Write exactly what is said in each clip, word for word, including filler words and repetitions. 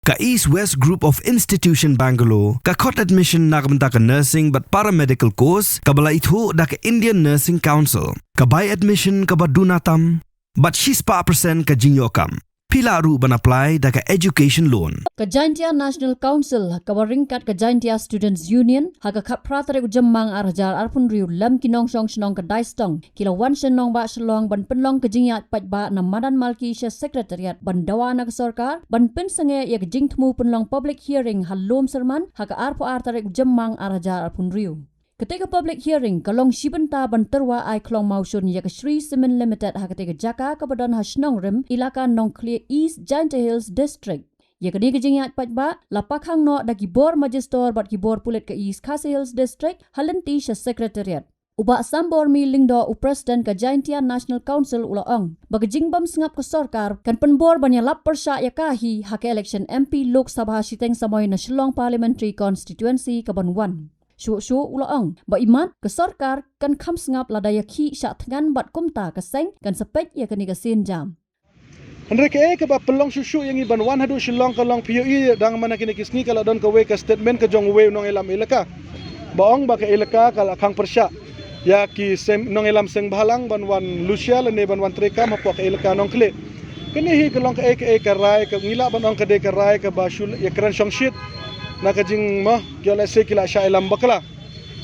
Ka East West Group of Institution Bangalore ka khot admission na ka bynta ka nursing bad paramedical course kaba la ithuh da ka Indian Nursing Council. Ka bai admission kaba duna tam bad shispah percent ka jingïoh kam. Phi lah ruh ban apply da ka education loan. Ka Jaintia National Council, kaba ryngkat ka Jaintia Students Union, ha ka khatphra tarik u Jymmang ar hajar arphew hynriew, lem ki nongshong shnong ka Daistong ki la wan sha Nongbah Shillong ban pynlong ka jingïaid paidbah na Madan Malki sha Secretariat ban dawa na ka sorkar ban pynsangeh ïa ka jingthmu pynlong public hearing ha Lum Syrman ha ka arphew ar tarik u Jymmang ar hajar arphew hynriew. Kata ka public hearing ka long shi bynta ban tyrwa ai khlong mawshun ïa ka Shree Cement Limited ha kata ka jaka kaba don ha Shnong Rim, Elaka Nongkhlieh, East Jaintia Hills District. Ïa kane ka jingïaid paidbah la pakhang noh da ki bor majistor bad ki bor pulit ka East Khasi Hills District ha lynti sha Secretariat. U Bah Sambormi Lyngdoh, u President ka Jaintia National Council, u la ong ba ka jingbymsngap ka sorkar kan pynbor ban ïalap pyrshah ïa ka hi ha ka election M P Lok Sabha shiteng samoi na Shillong Parliamentary Constituency kaban wan. Shuh shuh u la ong ba imat ka sorkar kan kham sngap lada ïakhih shah thngan bad kumta ka seng kan sa peit ïa kane ka sienjam. Hynrei kaei kaba pynlong shuh shuh ïa ngi ban wan haduh Shillong ka long, phi ïohi, dang man ha kine ki sngi ka la don kawei ka statement ka jong uwei u nongïalam elaka ba ong ba ka elaka ka la khang pyrshah ïa ki seng, nongïalam seng bhalang ban wan lushia lane ban wan treikam hapoh ka elaka Nongkhlieh. Kane hi ka long kaei kaei ka rai ka ngi lah ban ong ka dei ka rai kaba shu ïakren shongshit na ka jingma, ki lehse ki la shah ïalam bakla.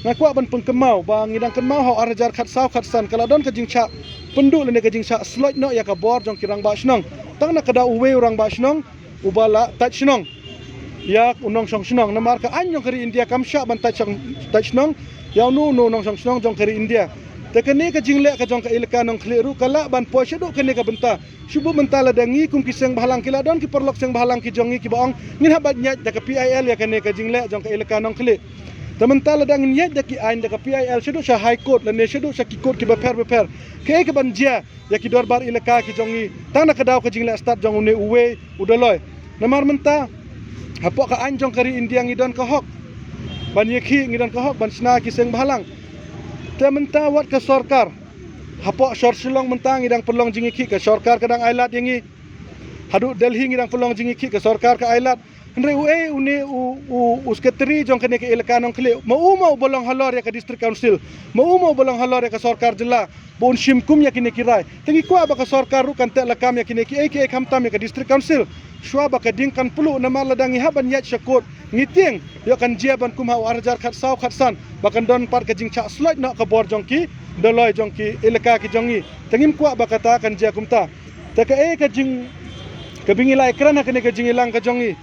Nga kwah ban pynkynmaw ba ngi dang kynmaw ha u ar hajar khatsaw khatsan ka la don ka jingshah pynduh lane ka jingshah sloit noh ïa ka bor jong ki rangbah shnong. Tang na ka daw uwei u rangbah shnong uba la tait shnong ïa u nongshong shnong, namar ka aiñ jong ka ri India kam shah ban tait shong, tait shnong ïa uno uno u nongshong shnong jong ka ri India. Te kane ka jingleh ka jong ka elaka Nongkhlieh ruh ka lah ban poi shaduh kane ka bynta. Shu bun mynta lada ngi kum ki seng bhalang, ki la don ki paralok seng bhalang ki jong ngi kiba ong ngin hap ban ïaid da ka P I L ïa kane ka jingleh jong ka elaka Nongkhlieh. Te mynta lada ngin ïaid da ki aiñ, da ka P I L shaduh sha High Court lane shaduh sha ki court kiba pher ba pher, kaei kaban jia ïa ki dorbar elaka ki jong ngi? Tang na ka daw ka jingleh stad jong une uwei u Dolloi. Namar mynta hapoh ka aiñ jong ka ri India ngi don ka hok ban ïakhih, ngi don ka hok ban shna ki seng bhalang. Te mynta wat ka sorkar, hapoh shor Shillong mynta ngi dang pynlong jingïakhih, ka sorkar ka dang ailad ïa ngi. Haduh Delhi ngi dang pynlong jingïakhih, ka sorkar ka ailad. Hynrei uei une u, u, u secretary jong kane ka elaka Nongkhlieh, ma u ma uba long halor ïa ka district council, ma u ma uba long halor ïa ka sorkar jylla ba un shim kum ïa kine ki rai? Te ngi kwah ba ka sorkar ruh kan teh lakam ïa kine kiei kiei, khamtam ïa ka district council, shuwa ba ka ding kan pluh. Namar lada ngi hap ban ïaid sha court, ngi tieng ïoh kan jia ban kum ha u ar hajar khatsaw khatsan ba kan don pat ka jingshah sloit noh ka bor jong ki Dolloi jong ki elaka ki jong ngi. Te ngim kwah ba kata kan jia kumta. Te kaei ka jing, kaba ngi la ïakren ha kane ka jingïalang ka jong ngi,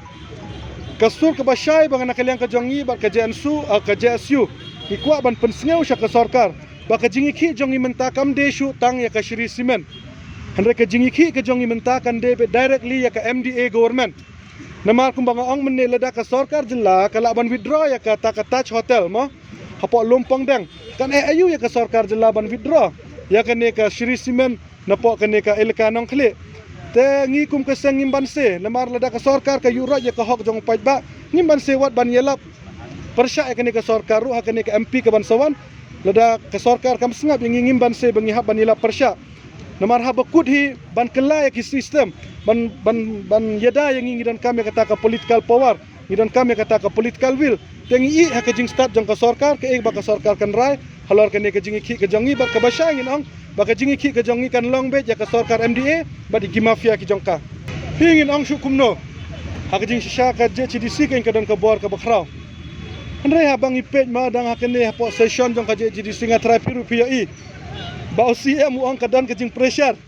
ka sur kaba shai ba nga na ka liang ka jong ngi bad ka J N S U, ah, ka J S U, ngi kwah ban pynsngew sha ka sorkar ba ka jingïakhih jong ngi mynta kam dei shuh tang ïa ka Shree Cement. Hynrei ka jingïakhih ka jong ngi mynta kan dei beit directly ïa ka M D A government. Namar kumba nga ong mynne, lada ka sorkar jylla ka lah ban withdraw ïa kata ka Taj Hotel mo hapoh Lumpongdeng, kan eh aïu ïa ka sorkar jylla ban withdraw ïa kane ka Shree Cement napoh kane ka elaka Nongkhlieh? Te ngi kum ka seng ngim banse, namar lada ka sorkar ka ïuh roit ïa ka hok jong u paidbah, ngim banse wat ban ïalap pyrshah ïa kane ka sorkar ruh ha kane ka M P kaban sa wan. Lada ka sorkar kam sngap ïa ngi, ngim banse ba ngi hap ban ïalap pyrshah. Namar haba kut hi ban kylla ïa ki system, ban, ban, ban ïada ïa ngi, ngi donkam ïa kata ka political power, ngi donkam ïa kata ka political will. Te ngi ïeh ha ka jingstad jong ka sorkar, kaei ba ka sorkar kan rai halor kane ka jingïakhih ka jong ngi. Bad kaba shai ngin ong ba ka jingïakhih ka jong ngi kan long beit ïa ka sorkar M D A bad ïa ki mafia ki jong ka. Hi ngin ong shuh kumno, ha ka jingshisha ka J H A D C kan ka don ka bor kaba khraw. Hynrei haba ngi peit ma dang ha kane hapoh session jong ka J H A D C, nga tharai phi ruh phi ïohi ba u C M u ong ka don ka jingpressure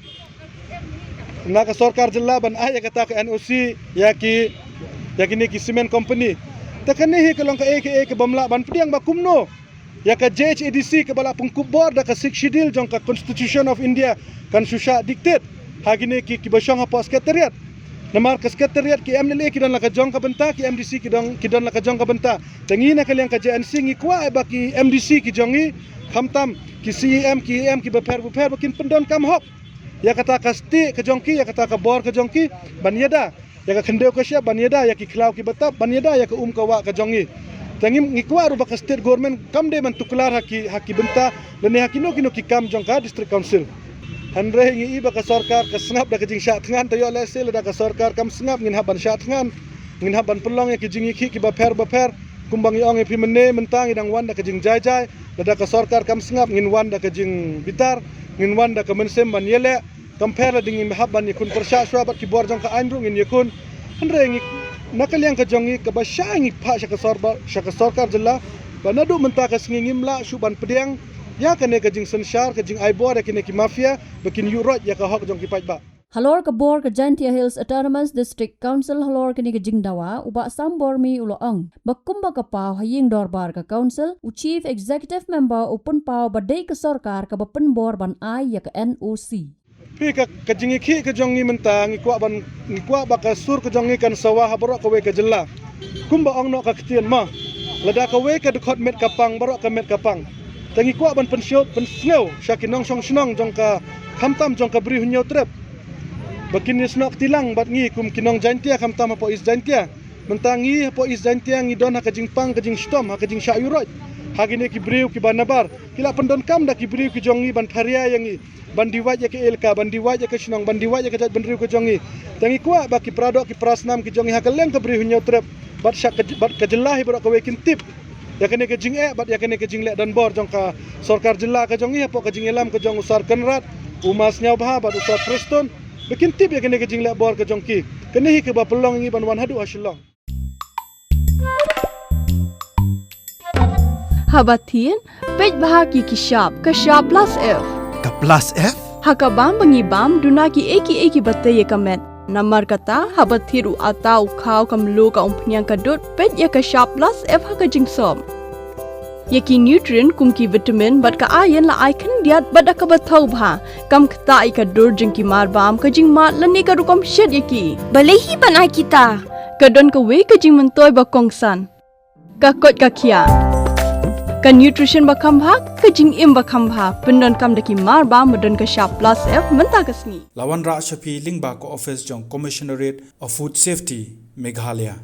na ka sorkar jylla ban ai ïa kata ka N O C ïa ki, ïa kine ki cement company. Te kane hi ka long kaei kaei kabym lah ban pdiang ba kumno ïa ka J H A D C kaba la pynkup bor da ka Sixth Schedule jong ka Constitution of India kan shu shah dictate ha kine ki, kiba shong hapoh Secretariat. Namar ka Secretariat, ki M L A ki don la ka jong ka bynta, ki M D C ki don, ki don la ka jong ka bynta. Te ngi na ka liang ka J N C ngi kwah ba ki M D C ki jong ngi, khamtam ki C E M, ki E M kiba pher ba pher, ba kin pyndonkam hok ïa kata ka stieh ka jong ki, ïa kata ka bor ka jong ki, ban ïada ïa ka khyndew ka shyiap, ban ïada ïa ki khlaw kiba tap, ban ïada ïa ka um ka wah ka jong ngi. Te ngi, ngi kwah ruh ba ka state government kam dei ban tuklar ha ki, ha ki bynta lane ha kino kino ki kam jong ka District Council. Hynrei ngi i ba ka sorkar ka sngap da ka jingshah thngan. Te ïoh lehse lada ka sorkar kam sngap, ngin hap ban shah thngan. Ngin hap ban pynlong ïa ki jingïakhih kiba pher ba pher. Kumba ngi ong ïa phi mynne, mynta ngi dang wan da ka jingjai jai, lada ka sorkar kam sngap ngin wan da ka jingbitar, ngin wan da ka mynsiem ban ïaleh. Kam pher lada ngim hap ban ïakhun pyrshah shuwa bad ki bor jong ka aiñ ruh ngin ïakhun. Hynrei ngi, na ka liang ka jong ngi, kaba shai ngi phah sha ka sorba-, sha ka sorkar jylla ba naduh mynta ka sngi ngim lah shuh ban pdiang ïa kane ka jingsynshar, ka jingai bor ïa kine ki mafia ba kin ïuh roit ïa ka hok jong ki paidbah. Halor ka bor ka Jaintia Hills Autonomous District Council halor kane ka jingdawa, u Bah Sam Bormi u la ong ba kumba ka paw ha ïing dorbar ka Council, u Chief Executive Member u pynpaw ba dei ka sorkar kaba pynbor ban ai ïa ka N O C. Phi, ka, ka jingïakhih ka jong ngi mynta, ngi kwah ban, ngi kwah ba ka sur ka jong ngi kan sawa ha baroh kawei ka jylla. Kumba ong noh ka ktien ma, lada kawei ka dkhot met ka pang, baroh ka met ka pang. Te ngi kwah ban pynsngew, pynsngew sha ki nongshong shnong jong ka, khamtam jong ka Bri Hynñiewtrep, ba kin ïasnoh kti lang bad ngi kum ki nong Jaintia, khamtam hapoh East Jaintia. Mynta ngi hapoh East Jaintia ngi don ha ka jingpang, ka jingshitom, ha ka jingshah ïuh roit ha kine ki briew kiba nabar. Ki la pyndonkam da ki briew ki jong ngi ban pharia ïa ngi, ban divide ïa ka elaka, ban divide ïa ka shnong, ban divide ïa ka jaitbynriew ka jong ngi. Te ngi kwah ba ki paradoh ki parasnam ki jong ngi ha ka liang ka Bri Hynñiewtrep bad sha ka, bad ka jylla hi baroh kawei kin tip ïa kane ka jingeh bad ïa kane ka jingleh donbor jong ka sorkar jylla ka jong ngi hapoh ka jingïalam ka jong u Sir Conrad, u Ma Sniawbha bad u Sir Preston. Ba kin tip ïa kane ka jingleh bor ka jong ki. Kane hi kaba pynlong ngi ban wan haduh ha Shillong. Haba thied, peit bha ki ki shap, ka shap plus F. Ka plus F? Ha ka bam ba ngi bam, duna ki ei ki ei kiba tei ïa ka met. Namar kata, haba thied u ata, u khaw, ka mluh, ka umphniang, ka dud, peit ïa ka shap plus F ha ka jingsop. Ïa ki nutrient kum ki vitamin bad ka iron la ai khyndiat bad da kaba thaw bha. Kam ktah ïa ka dur jong ki marbam, ka jingmad lane ka rukom shet ïa ki. Balei hi ban ai kita? Ka don kawei ka jingmyntoi ba kongsan. Ka koit ka khiah. Ka nutrition ba kham bha, ka jingim ba kham bha. Pyndonkam da ki marbam ba don ka shap plus F mynta ka sngi. La wanrah sha phi lyngba ka office jong Commissionerate of Food Safety, Meghalaya.